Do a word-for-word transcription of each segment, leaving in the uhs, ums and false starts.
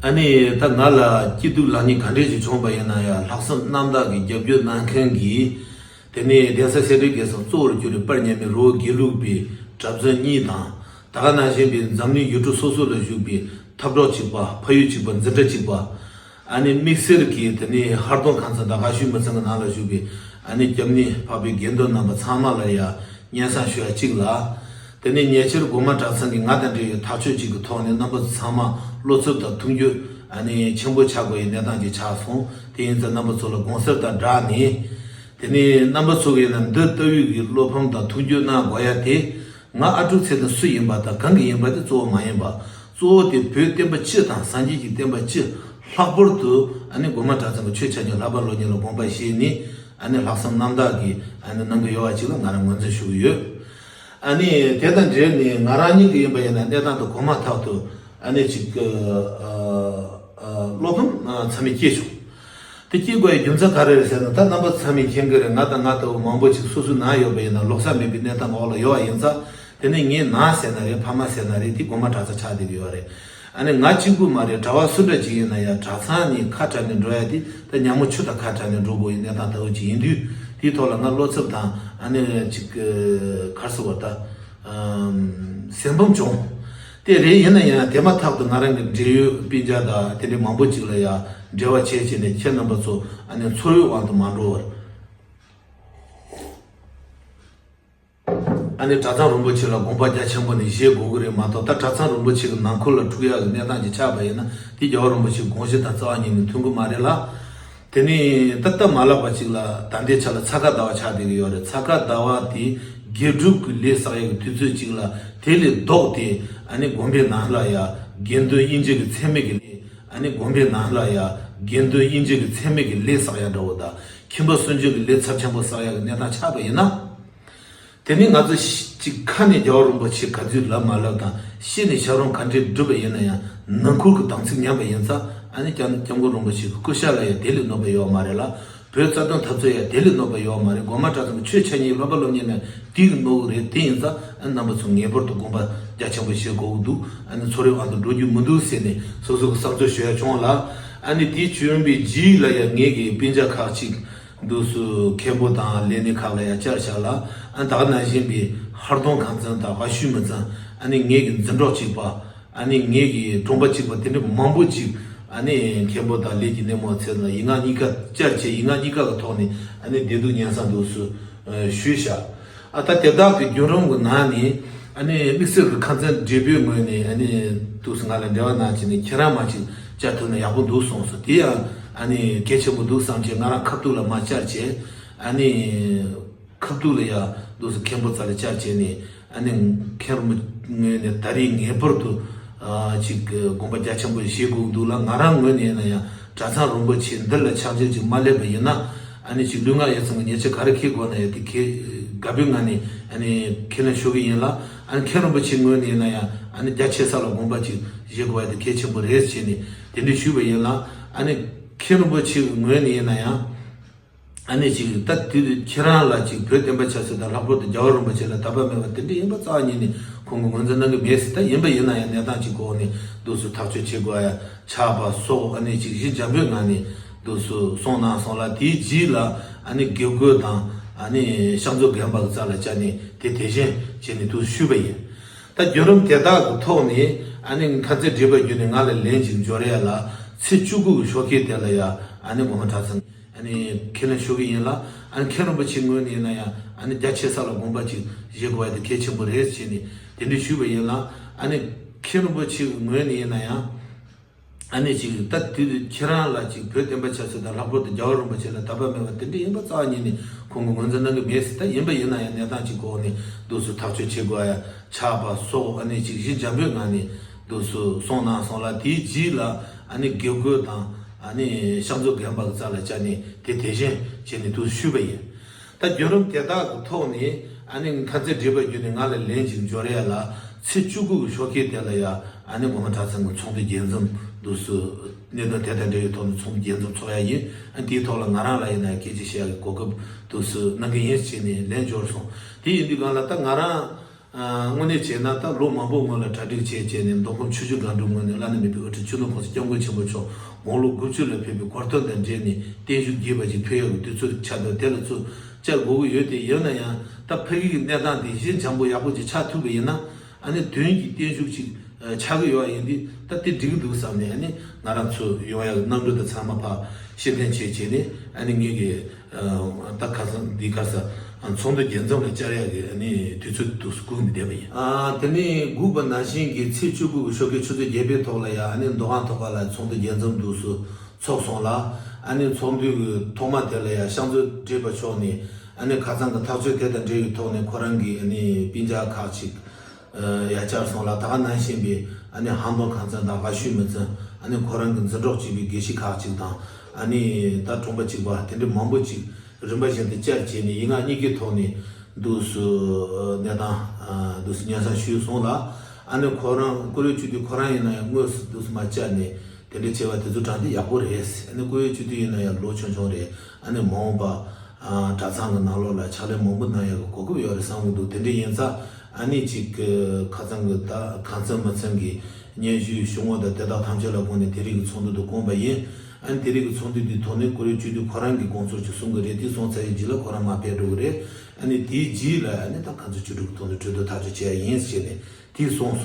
ཨ་ནི་ད་ང་ལ་སྐྱིད་སྡུག་ལེགས་ཉེས་ག་འདྲས་ཞིག་བྱུང་བ་ཡིན་ན་ཡང་ལྷག་བསམ་རྣམ་དག་གིས་རྒྱབ་སྐྱོར་གནང་མཁན་གྱི། དེ་ནས་གདན་ས་སེ་འབྲས་དགེ་གསུམ་གཙོ་བོར་གྱུར་པའི་པར་ཉན་མི་རི་བོ་དགེ་ལུགས་པའི་གྲྭ་བཙུན་གཉིས་དང་། ད་ག་ནང་བཞིན་པའི་འཛམ་གླིང་ཡུལ་གྲུ་སོ་སོ་ལ་བཞུགས་པའི་འཐབ་གྲོགས་གཅིག་པ། ཕ་ཡུལ་གཅིག་པ། འཛིན་གྲྭ་གཅིག་པ། ཨ་ནི་དམིགས་བསལ་གྱིས་དེ་ནས་ཧར་གདོང་ཁང་ཚན་དང་དགའ་ཤོས་མི་ཚང་གི་ནང་ལ་བཞུགས་པའི་ཨ་ནི་སྐྱབས་གནས་འཕགས་པའི་དགེ་འདུན་རྣམ་པ་ཚང་མ་ལ་ཡང་སྙན་སེང་ཞུ་ཡ་གཅིག་ལ། དེ་ནས་ཉེ་ཆར་སྒོ་མང་གྲྭ་ཚང་གིས་ང་དང་འབྲེལ་བའི་ཐག་གཅོད་ཅིག་གི་ཐོག་ནས་རྣམ་པ་ཚོ་ཚང་མ་བློ་འཚབ་དང་མཐུན་འགྱུར་ཨ་ནི་ཆེན་པོ་ཆགས་དགོས་པའི་གནས་སྟངས་ཅིག་ཆགས་སོང་། དེ་ཡིན་ཙང་རྣམ་པ་ཚོ་ལ་དགོངས་སེལ་དང་སྦྲགས་ནས། དེ་ནས་རྣམ་པ་ཚོ་གིས་ན་འདི་ལྟ་བུའི་གི་བློ་ཕམ་དང་མཐུན་འགྱུར་གནང་དགོས་ཡ་དེ། ང་ཨ་ཀྲུག་ཚེ་དང་སུ་ཡིན་པ་དང་གང་གི་ཡིན་པ་དེ་གཙོ་བོ་མ་ཡིན་པ། གཙོ་བོ་དེ་བོད་བསྟན་པ་སྤྱི་དང་སངས་རྒྱས་ཀྱི་བསྟན་པ་སྤྱི། ལྷག་པར་དུ་ཨ་ནི་སྒོ་མང་གྲྭ་ཚང་གི་ཆོས་ཆ་རྐྱེན་བསླབ་པ་སློབ་གཉེར་ལ་དགོངས་པ་བཞེས་ནས་ཨ་ནི་ལྷག་བསམ་རྣམ་དག་གིས་ཨ་ནི་གནང་གི་ཡོད་པ་ཅིག་ལ་ང་རང་ངོས་འཛིན་ཞུ་གི་ཡོད། ཨ་ནི་དེ་དང་འབྲེལ་ནས་ང་རང་ཉིད་ཀྱི་ཡིན་པ་ཡིན་ན་གནས་སྟངས་དེ་གོ་མ་ཐག་ཏུ་ཨ་ནི་ཅིག་ཨ་ཨ་བློ་ཕམ་ཨ་ཚ་མེད་སྐྱེས་བྱུང་། དེ་སྐྱེ་དགོས་ཡའི་རྒྱུ་མཚན་ག་རེ་རེད་ཟེར་ན། ད་རྣམ་པ་ཚང་མས་མཁྱེན་གྱི་རེད། ང་དང་ང་ལྟ་བུ་མང་པོ་ཅིག་སོ་སོའི་ནང་ཡོད་པ་ཡིན་ན་ལོགས་ས་མེད་པའི་གནས་སྟངས་འོག་ལ་ཡོད་པ་ཡིན་ཙང་། དེ་ནས་ངའི་ནང་ཟེར་ན་རེད། ཕ་མ་ཟེར་ན་རེད། དེ་སྒོ་མང་གྲྭ་ཚང་ཆགས་བསྡད་ཀྱི་ཡོད་རེད། ཨ་ནི་ང་གཅིག་པུ་མ་རེད། གྲྭ་བ་སུ་འདྲ་ཅིག་ཡིན་ན་ཡང་གྲྭ་ཚང་ནས་ཁ་བྲལ་ནས་འགྲོ་ཡ་དེ་ད་ཉ་མོ་ཆུ་དང་ཁ་བྲལ་ནས་འགྲོ་དགོས་ཡའི་གནས་སྟངས་ལྟ་བུ་ཅིག་ཡིན་དུས། དེའི་ཐོག་ལ་ང་བློ་འཚབ་དང་ཨ་ནི་ཅིག་ག་རེ་ཟེར་བ་ད། ཨམ། སེམས་ཕམ་བྱུང་། དེ་རེད། ཡིན་ན་ཡང་དེ་མ་ཐག་ཏུ་ང་རང་གི་འབྲེལ་ཡོད་སྤུན་ཀྱག་དང་དེ་འདྲའི་མང་པོ་ཅིག་ལ་ཡང་འབྲེལ་བ་བྱས་བྱས་ནས་ཁྱེད་རྣམ་པ་ཚོ་ཨ་ནི་ཚོར་བའི་དབང་དུ་མ་འགྲོ་བར། ཨ་ནི་གྲྭ་ཚང་རིན་པོ་ཆེ་ལ་དགོངས་པ་རྒྱ་ཆེན་པོ་ནས་བཞེས་དགོས་ཀྱི་རེད་མ་གཏོགས། ད་གྲྭ་ཚང་རིན་པོ་ཆེ་གི་ནང་ཁུལ་ལ་འཁྲུག་ཡག་གི་གནས་སྟངས་ཅིག་ཆགས་པ་ཡིན་ན་དེ་རྒྱལ་བ་རིན་པོ་ཆེའི་དགོངས་གཞི་དང་རྩ་བ་ཉིད་ནས་མཐུན་གྱི་མ་རེད་ལ། དེ་ནས་ད་སྟབས་མ་ལེགས་པ་ཅིག་ལ་ད་ལྟའི་ཆ་ལ་ཚ་ཁ་ཟླ་བ་ཆགས་བསྡད་ཀྱི་ཡོད་རེད། ཚ་ཁ་ཟླ་བ་དེ་དགེ་སྒྲུབ་ཀྱི་ལས་བསགས་ཡག་གི་དུས་ཚོད་ཅིག་ལ་དེ་ལས་ལྡོག་སྟེ་ཨ་ནི་དགོན་པའི་ནང་ལ་ཡ་དགེ་འདུན་དབྱེ་འབྱེད་ཀྱི་མཚན་མེད་ཀྱི་ལས། ཨ་ནི་དགོན་པའི་ནང་ལ་ཡ་དགེ་འདུན་དབྱེ་འབྱེད་ཀྱི་མཚན་མེད་ཀྱི་ལས་བསགས་ཡག་འདྲ་བོ་དང་ཁྱིམ་པ་སུན་འབྱིན་གྱི་ལས་ཚབས་ཆེན་པོ་བསགས་ཡག་གི་གནས་སྟངས་ཆགས་པ་ཡིན་ན། དེ་ནི་ང་ཚོ་ཤི་ཅིག་ཁ་ནས་རྒྱལ་བ་རིན་པོ་ཆེ་ག་ཚོད་ལབ་མ་ལབ་དང་ཤི་ནས་ཞབས་རིམ་ག་འདྲས་སྒྲུབ་པ་ཡིན་ན་ཡང་ནང་ཁུལ་གྱི་དམ་ཚིག་ཉམས་པ་ཡིན་ཙང་། ཨ་ནི་སྐྱབས་སྐྱབས་མགོན་རིན་པོ་ཆེ་གི་སྐུ་ཤ་ལ་ཡང་དེ་ལས་གནོད་པ་ཡོད་མ་རེད་ལ། བོད་རྩ་དོན་འཐབ་རྩོད་ཡང་དེ་ལས་གནོད་པ་ཡོད་མ་རེད། སྒོ་མང་གྲྭ་ཚང་གི་ཆོས་ཆ་རྐྱེན་བསླབ་པ་སློབ་གཉེར་ནས་དེ་གི་གནོད་གི་རེད། དེ་ཡིན་ཙང་ཨ་ནི་རྣམ་པ་ཚོ་ངེས་པར་དུ་དགོངས་པ་རྒྱ་ཆེན་པོ་བཞེས་དགོས་ཀྱི་འདུག་ཨ་ནི་ཚོར་བའི་དབང་དུ་འགྲོ་རྒྱུ་མི་འདུག་ཟེར་ནས་སོ་སོ་གི་བསམ་ཚུལ་ཞུ་ཡ་བྱུང་ལ། ཨ་ནི་དེ་བྱུང་བའི་རྗེས་ལ་ཡང་ངེད་ཀྱི་སྤུན་ཀྱག་ཁག་ཅིག་འདུག་སུ་མཁན་པོ་དང་ལས་སྣེ་ཁག་ལ་ཡང་བཅར་བཞག་ལ། ཨ་ད་ག་ནང་བཞིན་པའི་ཧར་གདོང་ཁང་ཚན་དང་དགའ་ཤོས་མི་ཚང་། ཨ་ནི་ངེད་ཀྱི་འཛིན་གྲོགས་གཅིག་པ། ཨ་ནི་ངེད་ཀྱི་གྲོང་པ་གཅིག་པ་དེ་འདྲ་མང་པོ་ཅིག་ཨ་ནི་མཁན་པོ་དང་ལས་ཀྱི་སྣེ་མོ་ཚོ་ལ་ཡིག་ངག་གཉིས་ཀ་བཅར་བྱས། ཡིག་ངག་གཉིས་ཀ་གི་ཐོག་ནས་ཨ་ནི་བདེ་སྡུག་སྙན་སེང་འདུག་སུ་ཞུས་བཞག་ཨ་ད་དེ་དག་གི་བརྒྱུད་རིམ་གྱི་ནང་ནས་ཨ་ནི་དམིགས་བསལ་གྱི་ཁ་འཛིན་བགྲེས་པོའི་ངོས་ནས་ཨ་ནི་འདུག་སུ་ང་ལ་འབྲེལ་བ་གནང་བྱས་ནས་ཁྱེད་རང་མ་ཅིག་བཅར་ཐུབ་ན་ཡག་པོ་འདུག་གསུངས་སོང་། དེ་ཡང་ཨ་ནི་གལ་ཆེན་པོ་འདུག་བསམ་བྱས་ང་རང་ཁ་ཐུག་ལ་མ་བཅར་བྱས། ཨ་ནི་ཁ་ཐུག་ལ་ཡ་འདུག་སུ་མཁན་པོ་རྩ་ལ་བཅར་བྱས་ནས་ཨ་ནི་མཁན་རིན་པོ་ངོས་ནས་ད་རེས་ངེས་པར་དུ་ཨ་ཅིག་དགོངས་པ་རྒྱ་ཆེན་པོ་བཞེས་དགོས་འདུག་ལ། ང་རང་ངོས་ནས་ཡིན་ན་ཡང་གྲྭ་ཚང་རིན་པོ་ཆེ་འདི་ལ་ཕྱག་འཚལ་ཅིག་མ་སླེབས་པ་ཡིན་ན། ཨ་ནི་ཅིག་ལུས་ངག་ཡིད་གསུམ་གྱི་ཉེས་ཆད་ག་རེ་འཁྱེར་དགོས་ན་ཡང་དེ་གལ་དགའ་པོའི་ངང་ནས་ཨ་ནི་ཁས་ལེན་ཞུ་གི་ཡིན་ལ། ཨ་ནི་མཁན་རིན་པོ་ཆེ་ངོས་ནས་ཡིན་ན་ཡང་ཨ་ནི་རྒྱ་ཆེ་ས་ལ་དགོངས་པ་ཅིག་བཞེས་དགོས་ཡ་དེ་གལ་ཆེན་པོ་རེད་བྱས་ནས་དེ་འདྲ་ཞུས་པ་ཡིན་ལ། ཨ་ནི་མཁན་རིན་པོ་ཆེ་ངོས་ནས་ཡིན་ན་ཡང་། ཨ་ནི་ཅིག་ད་དེ་ཁྱེད་རང་ལ་ཅིག་བོད་བསྟན་པ་ཆབ་སྲིད་དང་ལྷག་པར་དུ་རྒྱལ་བ་རིན་པོ་ཆེ་ལ་དད་པ་མེད་པ་དེ་འདྲ་ཡིན་པ་རྩ་བ་ཉིད་ནས་ཁོང་གིས་ངོས་འཛིན་གནང་གི་མེད་ཟེར། ད་ཡིན་པ་ཡིན་ན་ཡང་གནས་སྟངས་ཅིག་གི་འོག་ནས་འདུག་སུ་ཐག་གཅོད་བྱེད་དགོས་ཡ་ཆགས་པ་སོགས་ཨ་ནི་ཅིག་ཞི་འཇམ་པོའི་ངང་ནས་འདུག་སུ་གསུངས་གནང་སོང་ལ། དེའི་རྗེས་ལ་ཨ་ནི་དགེ་བསྐོས་དང་ཨ་ནི་ཕྱག་མཛོད་རྒན་པ་གི་རྩ་ལ་བཅར་ནས་དེ་དེ་བཞིན་བྱས་ནས་འདུག་ཞུས་པ་ཡིན། ད་བརྒྱུད་རིམ་དེ་དག་གི་ཐོག་ནས་ཨ་ནི་ཁ་ཚིག་བགྲེས་པ་བརྒྱུད་ནས་ང་ལ་ལན་ཅིག་འབྱོར་ཡ་ལ། ཚེས་བཅུ་དགུ་གི་ཞོགས་ཀས་དེ་ལ་ཡ་ཨ་ནི་སྒོ་མང་གྲྭ་ཚང་ཨ་ནི་ཁས་ལེན་ཞུ་གི་ཡིན་ལ། ཨ་ནི་མཁན་རིན་པོ་ཆེ་ངོས་ནས་ཡིན་ན་ཡང་ཨ་ནི་རྒྱ་ཆེ་ས་ལ་དགོངས་པ་ཅིག་བཞེས་དགོས་ཡ་དེ་གལ་ཆེན་པོ་རེད་བྱས་ནས་དེ་འདྲ་ཞུས་པ་ཡིན་ལ། ཨ་ནི་མཁན་རིན་པོ་ཆེ་ངོས་ནས་ཡིན་ན་ཡང་ཨ་ནི་ཅིག་ད་དེ་ཁྱེད་རང་ལ་ཅིག་བོད་བསྟན་པ་ཆབ་སྲིད་དང་ལྷག་པར་དུ་རྒྱལ་བ་རིན་པོ་ཆེ་ལ་དད་པ་མེད་པ་དེ་འདྲ་ཡིན་པ་རྩ་བ་ཉིད་ནས་ཁོང་གིས་ངོས་འཛིན་གནང་གི་མེད་ཟེར། ད་ཡིན་པ་ཡིན་ན་ཡང་གནས་སྟངས་ཅིག་གི་འོག་ནས་འདུག་སུ་ཐག་གཅོད་བྱེད་དགོས་ཡ་ཆགས་པ་སོགས་ཨ་ནི་ཅིག་ཞི་འཇམ་པོའི་ངང་ནས་འདུག་སུ་གསུངས་གནང་སོང་ལ། དེའི་རྗེས་ལ་ཨ་ནི་དགེ་བསྐོས་དང་ཨ་ནི་ཕྱག་མཛོད་རྒན་པ་གི་རྩ་ལ་བཅར་ནས་དེ་དེ་བཞིན་བྱས་ནས་འདུག་ཞུས་པ་ཡིན། ད་བརྒྱུད་རིམ་དེ་དག་གི་ཐོག་ནས་ཨ་ནི་ཁ་ཚིག་བགྲེས་པ་བརྒྱུད་ནས་ང་ལ་ལན་ཅིག་འབྱོར་ཡ་ལ། ཚེས་བཅུ་དགུ་གི་ཞོགས་ཀས་དེ་ལ་ཡ་ཨ་ནི་སྒོ་མང་གྲྭ་ཚང་གི་ཚོགས་འདུ་རྒྱས་འཛོམས་འདུག་སུ་གནད་དོན་དེ་དང་འབྲེལ་བའི་ཐོག་ནས་ཚོགས་འདུ་རྒྱས་འཛོམས་ཚོགས་ཡ་ཡིན། ཨ་ནི་དེའི་ཐོག་ལ་ང་རང་ལ་ཡིན་ན་སྐད་ཆ་བཤད་ཡ་གི་གོ་སྐབས་འདུག་སུ་གནང་གི་ཡིན་ཟེར་ནས་ལན་འབྱོར་སོང་། དེ་ཡིན་དུས་སྒང་ལ་ད་ང་རང་ ཨ། དངོས་གནས་བྱས་ན་ད་ལོ་མང་པོའི་སྔོན་ལ་གྲ་སྒྲིག་བྱས་བྱས་ནས། མདོ་ཁམས་ཆུ་བཞི་སྒང་དྲུག་ངོས་ནས་བླ་ན་མེད་པའི་དབུ་ཁྲིད་ཆོས་ལུགས་གོང་ས་སྐྱབས་མགོན་ཆེན་པོ་མཆོག་དགུང་ལོ་དགུ་བཅུ་ལ་ཕེབས་པའི་གོ་སྟོན་དང་འབྲེལ་ནས་བརྟན་བཞུགས་རྒྱས་པ་ཞིག་ཕུལ་ཡག་གི་དུས་ཚོད་ཆགས་འདུག་དེ་ལ་ཚུར་བཅར་དགོས་ཀྱི་ཡོད་དེ། ཡིན་ན་ཡང་ད་ཕ་གི་གི་གནས་སྟངས་དེ་གཞི་འཆམ་པོ་ཡག་པོ་ཅིག་ཆགས་ཐུབ་པ་ཡིན་ན། ཨ་ནི་དོན་གྱི་བརྟན་བཞུགས་ཅིག་ཨ་ཆགས་ཀྱི་ཡོད་པ་ཡིན་དུས། ད་དེ་འགྲིག་གི་འདུག་བསམ་ནས། ཨ་ནི་ང་རང་ཚོ་ཡོང་ཡག་གི་གནམ་གྲུ་དང་ཚང་མ་ཕར་ཕྱིར་འཐེན་བྱས་བྱས་ནས། ཨ་ནི་ངེད་ཀྱི་ཨ་ད་ཁ་སང་འདི་ག་ས་ཨ་ཚོགས་འདུ་རྒྱལ་འཛོམས་ལ་བཅར་ཡག་གི་ཨ་ནི་དུས་ཚོད་འདུག་སེ་སྒུག་ནས་བསྡད་པ་ཡིན། ཨ་དེ་ནས་སྒུག་པ་ནང་བཞིན་གྱི་ཚེས་བཅུ་དགུ་གི་ཞོགས་ཀའི་ཆུ་ཚོད་བརྒྱད་པའི་ཐོག་ལ་ཡ། ཨ་ནི་མདོ་ཁམས་ཐོག་ཁ་ལ་ཚོགས་འདུ་རྒྱལ་འཛོམས་འདུག་སེ་ཚོགས་སོང་ལ། ཨ་ནི་ཚོགས་འདུའི་ཐོག་མ་དེ་ལ་ཡ་ཤང་ཚོ་བགྲེས་པ་མཆོག་ནས། ཨ་ནི་ཁ་སང་གི་ཐག་གཅོད་དེ་དང་འབྲེལ་བའི་ཐོག་ནས་ཁོ་རང་གི་ཨ་ནི་སྤུན་ཀྱག་ཁག་ཅིག་ཡ་བཅར་སོང་ལ། ད་ག་ནང་བཞིན་པའི་ཨ་ནི་ཧང་ཏོང་ཁང་ཚན་དང་ཝ་ཤུའི་མི་ཚན། ཨ་ནི་ཁོ་རང་གི་འཛིན་གྲོགས་གཅིག་པའི་དགེ་བཤེས་ཁག་ཅིག་དང་། ཨ་ནི་ད་གྲོང་པ་གཅིག་པ་དེ་འདྲ་མང་པོ་ཅིག་རིམ་པ་བཞིན་དུ་བཅར་བྱས་ནས། ཡིག་ངག་གཉིས་ཀའི་ཐོག་ནས་འདུག་སེ་གནས་སྟངས་འདུག་སེ་སྙན་སེང་ཞུས་སོང་ལ། ཨ་ནི་ཁོ་རང་བཀུར་འོས་སྤྱི་འཐུས་ཁོ་རང་ཡིན་ན་ཡང་དངོས་སུ་འདུག་སེ་མར་བཅར་ནས། དེ་འདྲ་བྱས་པ་དེ་ཚོ་དྲང་བདེན་ཡག་པོ་རེད། ཨ་ནི་བཀུར་འོས་སྤྱི་འཐུས་ཡིན་ན་ཡང་ལོ་ཆུང་ཆུང་རེད། ཨ་ནི་མ་འོངས་པ་ཨ་གྲྭ་ཚང་གི་ནང་ལོགས་ལ་ཕྱག་ལས་མང་པོ་གནང་ཡག་གི་གོ་སྐབས་ཡོད་རེད་བསམ་གྱི་འདུག་དེ་འདྲ་ཡིན་ཙང་། ཨ་ནི་ཅིག་གི་ཁ་སང་གི་ད་ཁང་ཚན་མི་ཚན་གྱི་སྙན་ཞུའི་ཞུ་དངོས་དང་དེ་དག་ཐམས་ཅད་ལ་དགོངས་ནས་དེ་རིང་གི་ཚོགས་འདུ་དུ་བསྐོངས་པ་ཡིན། ཨ་ནི་དེ་རིང་གི་ཚོགས་འདུ་འདིའི་ཐོག་ནས་བཀུར་འོས་སྤྱི་འཐུས་ཁོ་རང་གིས་དགོངས་ཚུལ་ཅིག་གསུང་གི་རེད། དེ་གསུང་ཚར་བའི་རྗེས་ལ་ཁོ་རང་མར་ཕེབས་འགྲོ་གི་རེད། ཨ་ནི་དེའི་རྗེས་ལ་ཨ་ནི་ད་ཁང་ཚན་བཅུ་དྲུག་གི་ཐོག་ནས་གྲོས་བསྡུར་ཐག་གཅོད་བྱས་ཡིན་ཟེར་ནས། དེ་གསུངས་སོང་།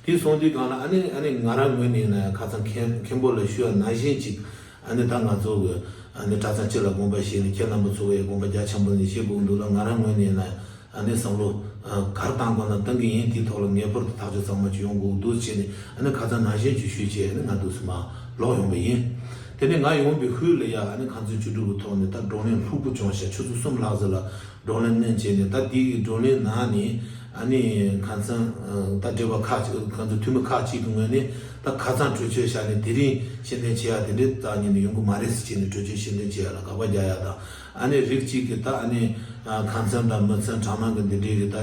དེ་གསུངས་དུས་སྒང་ལ་ཨ་ནི་ཨ་ནི་ང་རང་ངོས་ནས་ན་ཁ་སང་མཁན་མཁན་པོ་ལ་ཞུས་པ་ནང་བཞིན་ཅིག་ཨ་ནི་ད་ང་ཚོ་གི་ཨ་ནི་གྲྭ་ཚང་སྤྱི་ལ་དགོངས་པ་བཞེས་ནས། ཁྱེད་རྣམ་པ་ཚོ་གི་དགོངས་པ་རྒྱ་ཆེན་པོ་ནས་བཞེས་དགོས་འདུག་ལ། ང་རང་ངོས་ནས་ན་ཨ་ནི་བསམ་བློ་ཨ་ག་རེ་བཏང་དགོས་ན་བཏང་གི་ཡིན། དེའི་ཐོག་ལ་ངེས་པར་དུ་ཐག་གཅོད་གཙང་མ་ཅིག་ཡོང་དགོས་འདུག་བྱས་ནས། ཨ་ནི་ཁ་སང་ནང་བཞིན་ཅིག་ཞུས་བྱས། ཨ་ནི་ང་འདུག་སེ་མར་ལོག་ཡོང་པ་ཡིན། དེ་ནས་ང་ཡོང་པའི་ཤུལ་ལ་ཡ། ཨ་ནི་ཁང་ཚན་བཅུ་དྲུག་གི་ཐོག་ནས་ད་བགྲོ་གླེང་ལྷུག་པོ་བྱུང་ཤག་ཆུ་ཚོད་གསུམ་ལྷག་ཙམ་ལ་བགྲོ་གླེང་གནང་བྱས་ནས། ད་དེ་གི་བགྲོ་གླེང་ནང་ནས་ཨ་ནི་ཁང་ཚན་ཨ་ད་བགྲེས་པ་ཁག་ཅིག་ཁང་ཚན་འཐུས་མི་ཁག་ཅིག་གི་ངོས་ནས། ད་ཁ་སང་གྲོས་ཆོད་བཞག་ནས་དེ་རིང་ཕྱིར་འཐེན་བྱེད་ཡ་དེ་འདྲའི་རྩ་ནས་ནི་ཡོང་གི་མ་རེད་ཟེར་བྱས་ནས། གྲོས་ཆོད་ཕྱིར་འཐེན་བྱེད་ཡ་ལ་དགག་པ་རྒྱག་ཡ་དང་། ཨ་ནི་རིགས་གཅིག་གིས་ད་ཨ་ནི་ཨ་ཁང་ཚན་དང་མི་ཚན་གྲྭ་ནང་གི་འདི་འདྲའི་གི་ད་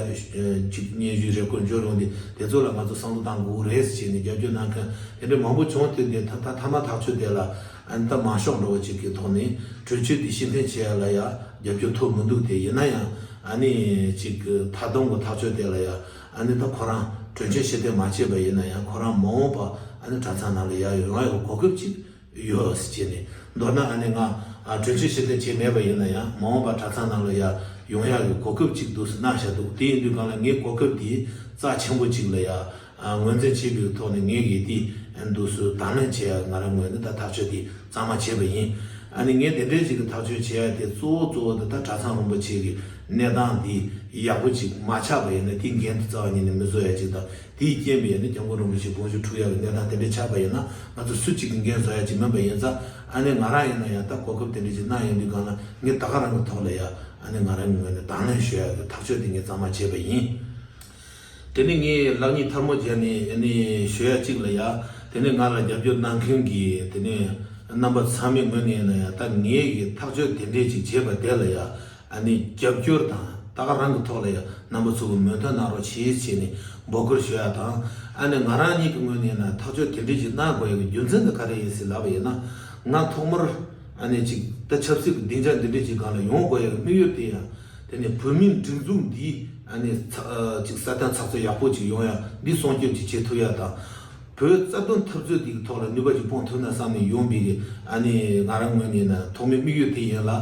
ཅིག་སྙན་ཞུ་རེ་སྐུལ་འབྱོར་ཡོང་དུས། དེ་ཚོ་ལ་ང་ཚོ་བསམ་བློ་གཏང་དགོས་རེད་ཟེར་བྱས་ནས་རྒྱབ་སྐྱོར་གནང་མཁན་དེ་འདྲ་མང་པོ་བྱུང་དུས། དེ་ད་ད་མཐའ་མ་ཐག་གཅོད་དེ་ལ་ཨ་ནི་ད་མང་ཤོས་འདྲ་བོ་ཅིག་གི་ཐོག་ནས་གྲོས་ཆོད་དེ་ཕྱིར་འཐེན་བྱེད་ཡ་ལ་ཡ་རྒྱབ་སྐྱོར་ཐོབ་མི་འདུག་དེ་ཡིན་ན་ཡང་ཨ་ནི་ཅིག་གི་མཐའ་སྡོམ་གི་ཐག་གཅོད་དེ་ལ་ཡ། ཨ་ནི་ད་ཁོ་རང་གྲོས་ཆོད་ཕྱིར་འཐེན་མ་བྱས་པ་ཡིན་ན་ཡང་། ཁོ་རང་མ་འོངས་པ་ཨ་ནི་གྲྭ་ཚང་ནང་ལ་ཡ་ཡོང་ཡ་གི་གོ་སྐབས་ཅིག་ཡོད་ཟེར་བྱས་ནས། མདོར་ན་ཨ་ནི་ང་ཨ་གྲོས་ཆོད་ཕྱིར་འཐེན་བྱས་མེད་པ་ཡིན་ན་ཡང་། མ་འོངས་པ་གྲྭ་ཚང་ནང་ལ་ཡ་ཡོང་ཡ་གི་གོ་སྐབས་ཅིག་འདུག་སེ་གནང་བཞག་འདུག་དེ་ཡིན་དུས་སྒང་ལ་ངས་གོ་སྐབས་དེ་རྩ་ཆེན་པོ་ཅིག་ལ་ཡ་ཨ་ངོས་འཛིན་བྱས་པའི་ཐོག་ནས། ངས་གི་དེ་འདུག་སེ་དང་ལེན་བྱེད་ཡ་ང་རང་ངོས་ནས་ད་ཐག་གཅོད་དེ་གཙང་མ་བྱས་པ་ཡིན། ཨ་ནི་ངས་དེ་འདྲའི་ཅིག་གི་ཐག་གཅོད་བྱེད་ཡ་དེ་གཙོ་བོ་གཙོ་བོ་དེ་ད་གྲྭ་ཚང་རིན་པོ་ཆེ་གི་གནས་སྟངས་འདི་ཡག་པོ་ཅིག་མ་ཆགས་པ་ཡིན་ན། དེའི་འགན་དེ་རྩ་བ་ཉིད་ནས་མི་བཟོ་ཡ་ཅིག་དང་། དེའི་རྐྱེན་པས་ནི་སྐྱབས་མགོན་རིན་པོ་ཆེ་དགོངས་ཞུ་འཁྲུག་ཡ་གི་གནས་སྟངས་དེ་འདྲ་ཆགས་པ་ཡིན་ན། ང་ཚོ་སུ་གཅིག་གི་འགན་བཟོ་ཡ་ཅིག་མིན་པ་ཡིན་ཙང་། ཨ་ནི་ང་རང་ཡིན་ན་ཡང་ད་གོ་སྐབས་དེ་འདྲ་ཅིག་གནང་ཡོང་དུས་སྒང་ལ། ངས་ད་ག་རང་གི་ཐོག་ལ་ཡ་ཨ་ནི་ང་རང་གི་ངོས་ནས་དང་ལེན་ཞུ་ཡ་གི་ཐག་གཅོད་དེ་ངས་གཙང་མ་བྱས་པ་ཡིན། དེ་ནས་ངས་ལག་གཉིས་ཐལ་མོ་སྦྱར་ནས་ཨ་ནི་ཞུ་ཡ་གཅིག་ལ་ཡ། དེ་ནས་ང་ལ་རྒྱབ་སྐྱོར་གནང་མཁན་གྱི་དེ་ནས་རྣམ་པ་ཚང་མའི་ངོས་ནས་ཡིན་ན་ཡང་། ད་ངས་གི་ཐག་གཅོད་དེ་འདྲས་ཅིག་བྱས་པ་དེ་ལ་ཡ་ཨ་ནི་རྒྱབ་སྐྱོར་དང་ད་ག་རང་གི་ཐོག་ལ་ཡ་རྣམ་པ་ཚོ་གི་མོས་མཐུན་གནང་རོགས་བྱེད་ཟེར་ནས་འབོད་སྐུལ་ཞུ་ཡ་དང་། ཨ་ནི་ང་རང་ཉིད་ཀྱི་ངོས་ནས་ཡིན་ན་ཐག་གཅོད་དེ་འདྲས་ཅིག་གནང་དགོས་ཡ་གི་རྒྱུ་མཚན་དེ་ག་རེ་ཡིན་ཟེར་ལབ་པ་ཡིན་ན། ང་ཐོག་མར་ཨ་ནི་ཅིག་ད་ཆབ་སྲིད་ཀྱི་སྡིངས་ཆ་འདི་འདྲས་ཅིག་སྒང་ལ་ཡོང་དགོས་ཡ་གི་དམིགས་ཡུལ་དེ་ཡང་། དེ་ནས་བོད་མིའི་སྒྲིག་འཛུགས་འདི་ཨ་ནི་ཚ་ཨ་ཅིག་སྲ་བརྟན་ཚགས་ཚུད་ཡག་པོ་ཅིག་ཡོང་ཡ། འདི་སྲུང་སྐྱོབ་ཅིག་བྱེད་ཐུབ་ཡ་དང་། བོད་རྩ་དོན་འཐབ་རྩོད་འདིའི་ཐོག་ལ་ནུས་པ་ཅིག་སྤུངས་ཐུབ་ན་བསམ་ནས་ཡོང་བའི་གི་ཨ་ནི་ང་རང་ངོས་ནས་ན་ཐོག་མའི་དམིགས་ཡུལ་དེ་ཡིན་ལ།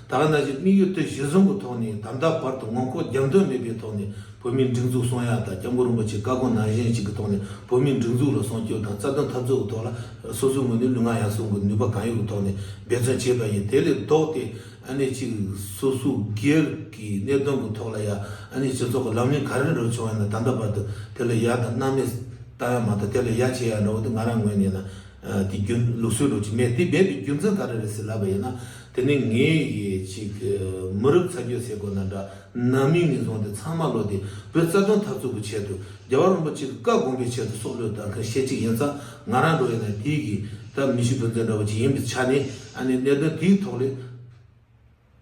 ད་ག་ནང་བཞིན་དམིགས་ཡུལ་དེ་གཞིར་བཟུང་གི་ཐོག་ནས་ད་ལྟ་བར་དུ་ངོ་ལྐོག་རྒྱབ་མདུན་མེད་པའི་ཐོག་ནས་བོད་མིའི་སྒྲིག་འཛུགས་སྲུང་ཡ་དང་། སྐྱབས་མགོན་རིན་པོ་ཆེའི་བཀའ་དགོངས་ནང་བཞིན་ཅིག་གི་ཐོག་ནས་བོད་མིའི་སྒྲིག་འཛུགས་ལ་སྲུང་སྐྱོབ་དང་། རྩ་དོན་འཐབ་རྩོད་ཀྱི་ཐོག་ལ་སོ་སོའི་ངོས་ནས་ལུས་ངག་ཡིད་གསུམ་གྱི་ནུས་པ་གང་ཡོད་ཀྱི་ཐོག་ནས་འབད་བརྩོན་བྱས་པ་ཡིན། དེ་ལས་ལྡོག་སྟེ་ཨ་ནི་ཅིག་སོ་སོའི་སྒེར་གྱི་གནད་དོན་གྱི་ཐོག་ལ་ཡ། ཨ་ནི་སྤྱི་ཚོགས་ཀྱི་ལམ་ལྷོང་ག་རེ་འགྲོ་བྱུང་ཡོད་ན་ད་ལྟ་བར་དུ་དེ་ལ་ཡ་དང་སྣང་མེད་བཏང་ཡ་མ་གཏོགས། དེ་ལ་ཡ་བྱེད་ཡ་འདྲ་བོ་དེ་ང་རང་ངོས་ནས་ན་ཨ་དེ་རྒྱུན་ལུགས་སྲོལ་འདྲ་བོ་ཅིག་མེད། དེ་མེད་པའི་རྒྱུ་མཚན་ག་རེ་རེད་ཟེར་ལབ་པ་ཡིན་ན། དེ་ནི་ངའི་ཡི་ཅིག་མི་རབས་ཚ་རྒྱུད་ཟེར་དགོས་ན་འདྲ། ནང་མི་ནས་བཟུང་སྟེ་ཚང་མ་ལོ་དེ་བོད་རྩ་དོན་འཐབ་རྩོད་ཀྱི་ཆེད་དུ། རྒྱལ་བ་རིན་པོ་ཆེ་གི་བཀའ་དགོངས་པའི་ཆེད་དུ་སྲོག་བློས་བཏང་མཁན་ཞེ་གཅིག་ཡིན་ཙང་། ང་རང་འགྲོ་ཡིན་ན་དེའི་གི་ད་མི་ཤི་བུ་འཛིན་འདྲ་བོ་ཅིག་ཡིན་པའི་ཆ་ནས། ཨ་ནི་གནད་དོན་དེའི་ཐོག་ལས་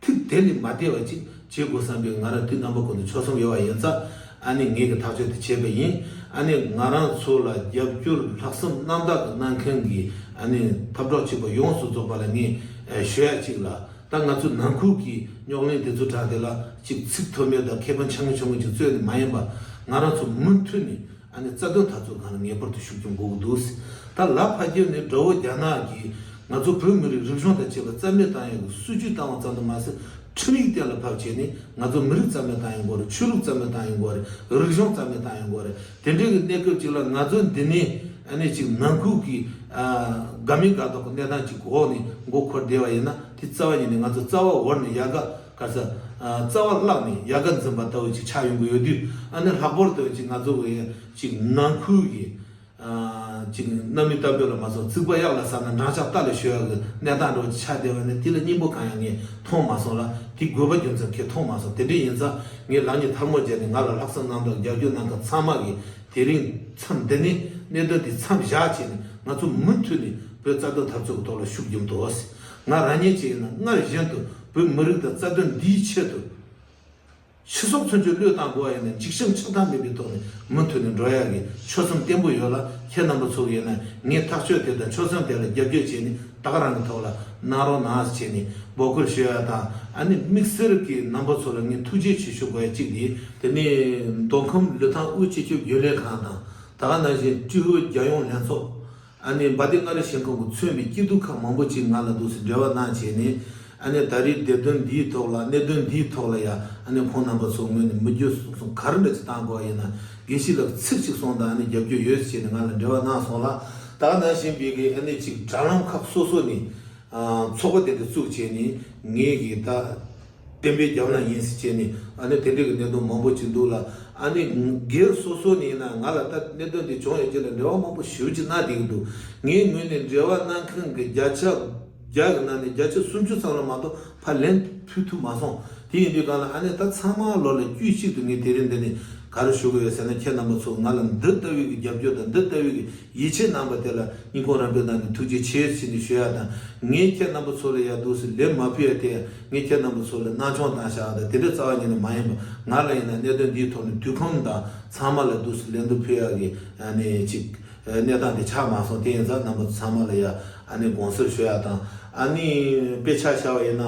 ཐིག་དེ་ལས་མ་འདས་པ་ཅིག་བྱེད་དགོས་བསམ་པའི་ང་རང་དུས་རྣམ་པ་ཀུན་ཏུ་ཆོད་སེམས་ཡོད་པ་ཡིན་ཙང་། ཨ་ནི་ངེད་ཀྱི་ཐག་གཅོད་དེ་བྱས་པ་ཡིན། ཨ་ནི་ང་རང་ཚོ་ལ་རྒྱབ་སྐྱོར་ལྷག་བསམ་རྣམ་དག་གི་གནང་མཁན་གྱི་ཨ་ནི་འཐབ་གྲོགས་གཅིག་པ་ཡོངས་སུ་རྫོགས་པ་ལ་ངས་ཨ་ཞུ་ཡ་གཅིག་ལ། ད་ང་ཚོའི་ནང་ཁུལ་གྱི་རྙོག་གླེང་དེ་ཚོ་དྲངས་ཏེ་ལ་ཅིག་ཚིག་ཐོན་མེད་དང་ཁེ་ཕན་ཆུང་ངུ་ཆུང་ངུ་ཅིག་རྩོད་ནས་མ་ཡིན་པ། ང་རང་ཚོ་མུ་མཐུད་ནས་ཨ་ནི་རྩ་དོན་འཐབ་རྩོད་སྒང་ལ་ངེས་པར་དུ་ཤུགས་རྒྱབ་དགོས་ཀྱི་འདུག། ད་ལ་ཕ་རྒྱབ་ནས་དགྲ་བོ་རྒྱ་ནག་གིས་ང་ཚོ་བོད་མི་རིགས་རིག་གཞུང་དང་བཅས་པ་རྩ་མེད་བཏང་ཡག་གི་སྲིད་ཇུས་བཏང་བ་ཙམ་དུ་མ་ཟད། ཁྲིམས་ཡིག་གཏན་ལ་ཕབ་བྱས་ནས་ང་ཚོ་མི་རིགས་རྩ་མེད་བཏང་ཡོང་གི་རེད། ཆོས་ལུགས་རྩ་མེད་བཏང་ཡོང་གི་རེད། རིག་གཞུང་རྩ་མེད་བཏང་ཡོང་གི་རེད། དེ་འདྲའི་གི་གནས་སྐབས་ཅིག་ལ་ང་ཚོ་འདི་ནས་ཨ་ནི་ཅིག་ནང་ཁུལ་གྱི་ཨ་དགའ་མིན་དགའ་མདོག་གི་གནས་སྟངས་ཅིག་འོག་ནས་མགོ་འཁོར་བསྡད་པ་ཡིན་ན། དེ་རྩ་བ་ཉིད་ནས་ང་ཚོ་རྩ་བ་བོར་ནས་ཡལ་ག་ག་ས་ཨ་རྩ་བ་བརླག་ནས་ཡལ་ག་འཛིན་པ་ལྟ་བུ་ཅིག་ཆགས་ཡོང་གི་ཡོད་དུས། ཨ་ནི་ལྷག་པར་དུ་ཅིག་ང་ཚོ་གི་ཅིག་ནང་ཁུལ་གྱི་ཨ་ཅིག་རྣམ་སྨིན་བཏབ་ཡོད་ལ་མ་སོང་། རྩིག་པ་གཡག་ལ་ཟ་ན་འགྲམ་ལྕག་རྟ་ལ་གཞུ་ཡག་གི་གནས་སྟངས་འདྲ་བོ་ཅིག་ཆགས་བསྡད་པ་ནི། དེ་ལ་སྙིང་པོ་གང་ཡང་ངས་མཐོང་མ་སོང་ལ། དེ་དགོས་པ་རྒྱུ་མཚན་གང་ཡང་མཐོང་མ་སོང་། དེ་འདྲ་ཡིན་ཙང་ངས་ལག་གཉིས་ཐལ་མོ་སྦྱར་ནས་ང་ལ་ལྷག་བསམ་རྣམ་དག་རྒྱབ་སྐྱོར་གནང་མཁན་ཚང་མ་གིས་དེ་རིང་མཚམས་འདི་ནས་གནད་དོན་འདི་མཚམས་བཞག་བྱས་ནས་ང་ཚོ་མུ་མཐུད་ནས་བོད་རྩ་དོན་འཐབ་རྩོད་ཀྱི་ཐོག་ལ་ཤུགས་རྒྱབ་འདུག། ང་རང་ཉིད་ཅིག་ཡིན་ན་སྔར་བཞིན་དུ་བོད་མི་རིགས་དང་རྩ་དོན་འདིའི་ཆེད་དུ། ཕྱི་སྲོག་ཚུན་ཆད་བློས་བཏང་དགོས་པ་ཡིན་ན། འཇིགས་ཞུམ་ཆགས་སྡང་མེད་པའི་ཐོག་ནས་མུ་མཐུད་ནས་འགྲོ་ཡག་གི་ཆོད་སེམས་བརྟན་པོ་ཡོད་ལ། ཁྱེད་རྣམ་པ་ཚོ་ཡིན་ན་ངའི་ཐག་གཅོད་དེ་དང་ཆོད་སེམས་དེ་ལ་རྒྱབ་སྐྱོར་བྱས་ནས་ད་ག་རང་གི་ཐོག་ལ་གནང་རོགས་གནང་ཟེར་བྱས་ནས་འབོད་སྐུལ་ཞུ་ཡ་དང་། ཨ་ནི་དམིགས་བསལ་གྱི་རྣམ་པ་ཚོ་ལ་ངས་ཐུགས་རྗེ་ཆེ་ཞུ་དགོས་ཡ་གཅིག་དེ། དེ་ནས་མདོ་ཁམས་ལི་ཐང་དབུས་སྤྱི་ཁྱབ་རྒྱུན་ལས་ཁང་དང་། ད་ག་ནང་བཞིན་ཀྲུའུ་ཧུའེ་རྒྱལ་ཡོངས་ལྷན་ཚོགས། ཨ་ནི་འབའ་སྡེ་མངའ་རིས་ཞིང་ཁམས་ཀྱིས་མཚོན་པའི་སྐྱིད་སྡུག་ཁག་མང་པོ་ཅིག་ང་ལ་འདུག་སེ་འབྲེལ་བ་གནང་བྱས་ནས། ཨ་ནི་ད་རེས་བདེ་དོན་འདིའི་ཐོག་ལ། གནད་དོན་འདིའི་ཐོག་ལ་ཡ། ཨ་ནི་ཁོང་རྣམ་པ་ཚོ་ངོས་ནས་མི་རྒྱུ་གསུང་གསུང་ག་རེ་འདྲ་ཅིག་བཏང་དགོས་ཡིན་ན། དགེ་བཤེས་ལགས་ཚིག་ཅིག་གསུངས་དང་། ཨ་ནི་རྒྱབ་སྐྱོར་ཡོད་ཟེར་ནས་ང་ལ་འབྲེལ་བ་གནང་སོང་ལ། ད་ག་ནང་བཞིན་པའི་གི་ཨ་ནི་ཅིག་དྲ་ལམ་ཁག་སོ་སོ་ནས་ཨ་ཚོགས་པ་དེ་འདྲ་བཙུགས་བྱས་ནས་ངེད་ཀྱི་ད། བདེན་པའི་རྒྱབ་ལ་ཡིན་ཟེར་བྱས་ནས། ཨ་ནི་དེ་འདྲའི་གི་གནད་དོན་མང་པོ་ཅིག་འདུག་ལ། ཨ་ནི་སྒེར་སོ་སོ་ནས་ཡིན་ན་ང་ལ་ད་གནད་དོན་འདི་བྱུང་ཡོད་ཀྱི་ལ་འབྲེལ་བ་མང་པོ་ཞེ་པོ་ཅིག་གནང་བསྡད་ཀྱི་འདུག། ངའི་ངོས་ནས་འབྲེལ་བ་གནང་མཁན་གྱི་བརྒྱ་ཆ་བརྒྱ་གི་ནང་ནས་བརྒྱ་ཆ་སུམ་ཅུ་ཙམ་ལ་མ་གཏོགས་ཕར་ལན་ཕུལ་ཐུབ་མ་སོང་། དེ་ཡིན་དུས་གང་ལ་ཨ་ནི་ད་ཚང་མ་ལོ་ལ་དཀྱུས་གཅིག་ཏུ་ངས་དེ་རིང་འདི་ནས་ག་རེ་ཞུ་གི་ཡོད་ཟེར་ན། ཁྱེད་རྣམ་པ་ཚོ་ང་ལ་འདི་ལྟ་བུའི་གི་རྒྱབ་སྐྱོར་དང་འདི་ལྟ་བུའི་གི་ཡིད་ཆེས་གནང་བ་དེ་ལ་སྙིང་ཁོང་རབ་འབེལ་གནང་ནས་ཐུགས་རྗེ་ཆེ་ཟེར་ནས་ཞུ་ཡ་དང་། ངས་ཁྱེད་རྣམ་པ་ཚོ་ལ་ཡ་འདུག་སེ་ལན་མ་ཕུལ་ཡ་དེ་ཡ། ངས་ཁྱེད་རྣམ་པ་ཚོ་ལ་སྣང་ཆུང་བཏང་བཞག་དང་དེ་འདྲ་རྩ་བ་ཉིད་ནས་མ་ཡིན་པ། ང་ལ་ཡིན་ན་གནད་དོན་འདིའི་ཐོག་ནས་དུས་ཁོམ་དང་ཚང་མ་ལ་འདུག་སེ་ལན་དུ་ཕུལ་ཡ་གི་ཨ་ནི་ཅིག་གནས་སྟངས་དེ་ཆགས་མ་སོང་། དེ་ཡིན་ཙང་རྣམ་པ་ཚོ་ཚང་མ་ལ་ཡ་ཨ་ནི་དགོངས་སེལ་ཞུ་ཡ་དང་། ཨ་ནི་དཔེ་ཆ་བཞག་པ་ཡིན་ན།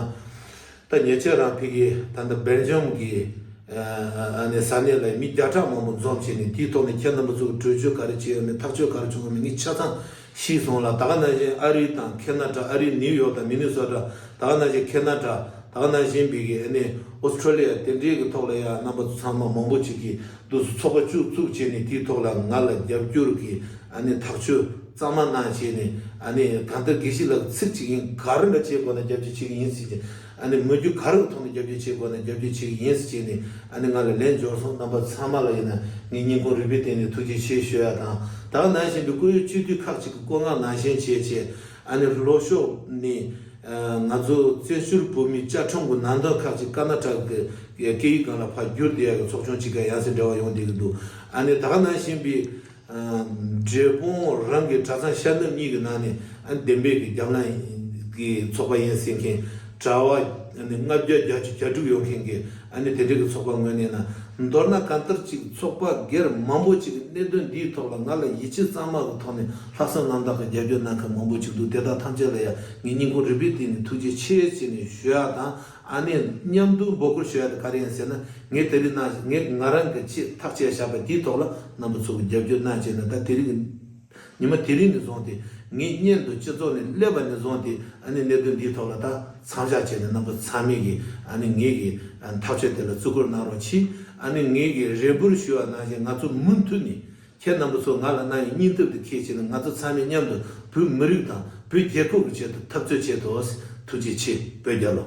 ད་ཉེ་ཆར་རང་ཕ་གི་ད་ལྟ་སྦེལ་ཇམ་གྱི་ཨ་ནི་ས་གནས་ལ་མི་བརྒྱ་ཕྲག་མང་པོ་འཛོམས་བྱས་ནས། དེའི་ཐོག་ནས་ཁྱེད་རྣམ་པ་ཚོ་གི་གྲོས་ཆོད་ག་རེ་བྱས་ཡོད་མེད། ཐག་གཅོད་ག་རེ་བྱུང་ཡོད་མེད་ངས་ཆ་ཚང་ཤེས་སོང་ལ། ད་ག་ནང་བཞིན་ཨ་རི་དང་ཁེ་ན་ཌ། ཨ་རིའི་ནིའུ་ཡོག་དང་མི་ནི་སོ་ཊ། ད་ག་ནང་བཞིན་ཁེ་ན་ཌ། ད་ག་ནང་བཞིན་པའི་གི་ཨ་ནི་ཨོ་སི་ཁྲུ་ལི་ཡ། དེ་འདྲའི་གི་ཐོག་ལ་ཡ་རྣམ་པ་ཚོ་ཚང་མ་མང་པོ་ཅིག་གིས་འདུག་སེ་ཚོགས་པ་བཙུགས་བཙུགས་བྱས་ནས། དེའི་ཐོག་ལ་ང་ལ་རྒྱབ་སྐྱོར་གྱི་ཨ་ནི་ཐག་གཅོད་གཙང་མ་གནང་བྱས་ནས། ཨ་ནི་གང་ལྟར་དགེ་བཤེས་ལགས་ཚིག་གཅིག་ཡིན། ག་རེ་འདྲ་བྱེད་དགོས་ན་རྒྱབ་སྐྱོར་བྱེད་ཀྱི་ཡིན་ཟེར་གྱི། ཨ་ནི་མི་རྒྱུ་ག་རེ་གི་ཐོག་ནས་རྒྱབ་སྐྱོར་བྱེད་དགོས་ན་རྒྱབ་སྐྱོར་བྱེད་ཀྱི་ཡིན་ཟེར་བྱས་ནས། ཨ་ནི་ང་ལ་ལན་འབྱོར་སོང་། རྣམ་པ་ཚང་མ་ལ་ཡིན་ན་ངས་སྙིང་ཁོང་རུས་པའི་གཏིང་ནས་ཐུགས་རྗེ་ཆེ་ཞུ་ཡ་དང་། ད་ག་ནང་བཞིན་པའི་བཀུར་འོས་སྤྱི་འཐུས་ཁག་ཅིག་གི་བཀོད་མངགས་ནང་བཞིན་བྱས་བྱས། ཨ་ནི་ལྷོ་ཕྱོགས་ནས་ང་ཚོ་བཙན་བྱོལ་བོད་མིའི་བཅའ་ཁྲིམས་ཀྱི་ནང་དོན་ཁག་ཅིག་ཀར་ན་ཊ་ཀ་གི་སྐད་ཡིག་སྒང་ལ་ཕར་བསྒྱུར་བསྡད་ཡ་གི་ཚོགས་ཆུང་ཅིག་ག་ཡང་སེ་འབྲེལ་བ་ཡོང་བསྡད་ཀྱི་འདུག། ཨ་ནི་ད་ག་ནང་བཞིན་པའི་འབྲས་སྤུངས་རང་གི་གྲྭ་ཚང་ཤར་ནུབ་གཉིས་ཀྱི་ནང་ནས་ཨ་ནི་བདེན་པའི་གི་རྒྱབ་ལངས་ཀྱི་ཚོགས་པ་ཡིན་ཟེར་མཁན་གྲྭ་བ་ཨ་ནི་ལྔ་བརྒྱ་བརྒྱད་ཅུ་གྱ་དྲུག་ཡོད་མཁན་གྱི་ཨ་ནི་དེ་འདྲའི་གི་ཚོགས་པ་ངོས་ནས་ན། མདོར་ན་གང་ལྟར་ཅིག་ཚོགས་པ་སྒེར་མང་པོ་ཅིག་གིས་གནད་དོན་འདིའི་ཐོག་ལ་ང་ལ་ཡིད་ཆེས་གཙང་མ་གི་ཐོག་ནས་ལྷག་བསམ་རྣམ་དག་གི་རྒྱབ་སྐྱོར་གནང་མཁན་མང་པོ་ཅིག་འདུག། དེ་དག་ཐམས་ཅད་ལ་ཡང་ངས་སྙིང་ཁོང་རུས་པའི་གཏིང་ནས་ཐུགས་རྗེ་ཆེ་ཟེར་ནས་ཞུ་ཡ་དང་། ཨ་ནི་མཉམ་དུ་འབོད་སྐུལ་ཞུ་ཡ་དེ་ག་རེ་ཡིན་ཟེར་ན། ངས་དེ་རིང་ན་ངས་ང་རང་གི་ཆེད་ཐག་བཅད་བཞག་པ་དེའི་ཐོག་ལ་རྣམ་པ་ཚོ་གིས་རྒྱབ་སྐྱོར་གནང་བྱས་ན། ད་དེ་རིང་ཉི་མ་དེ་རིང་ནས་བཟུང་སྟེ་ངས་སྔོན་དུ་སྤྱི་ཚོགས་ནས་སླེབས་པ་ནས་བཟུང་སྟེ། ཨ་ནི་གནད་དོན་འདིའི་ཐོག་ལ་ད་མཚམས་བཞག་བྱས་ནས་རྣམ་པ་ཚང་མས་ཀྱིས་ཨ་ནི་ངེད་ཀྱི་ཐག་གཅོད་དེ་ལ་བརྩི་བཀུར་གནང་རོགས་གྱིས། ཨ་ནི་ངེད་ཀྱིས་རེ་འབོད་ཞུ་བ་ནང་བཞིན་ང་ཚོ་མུ་མཐུད་ནས་ཁྱེད་རྣམ་པ་ཚོ་ང་ལ་གནང་བའི་སྙིང་སྟོབས་དེ་འཁྱེར་བྱས་ནས་ང་ཚོ་ཚང་མས་མཉམ་དུ་བོད་མི་རིགས་དང་བོད་རྒྱལ་ཁབ་ཀྱི་ཆེད་དུ་འཐབ་རྩོད་བྱེད་དོ། ཐུགས་རྗེ་ཆེ། བོད་རྒྱལ་ལོ།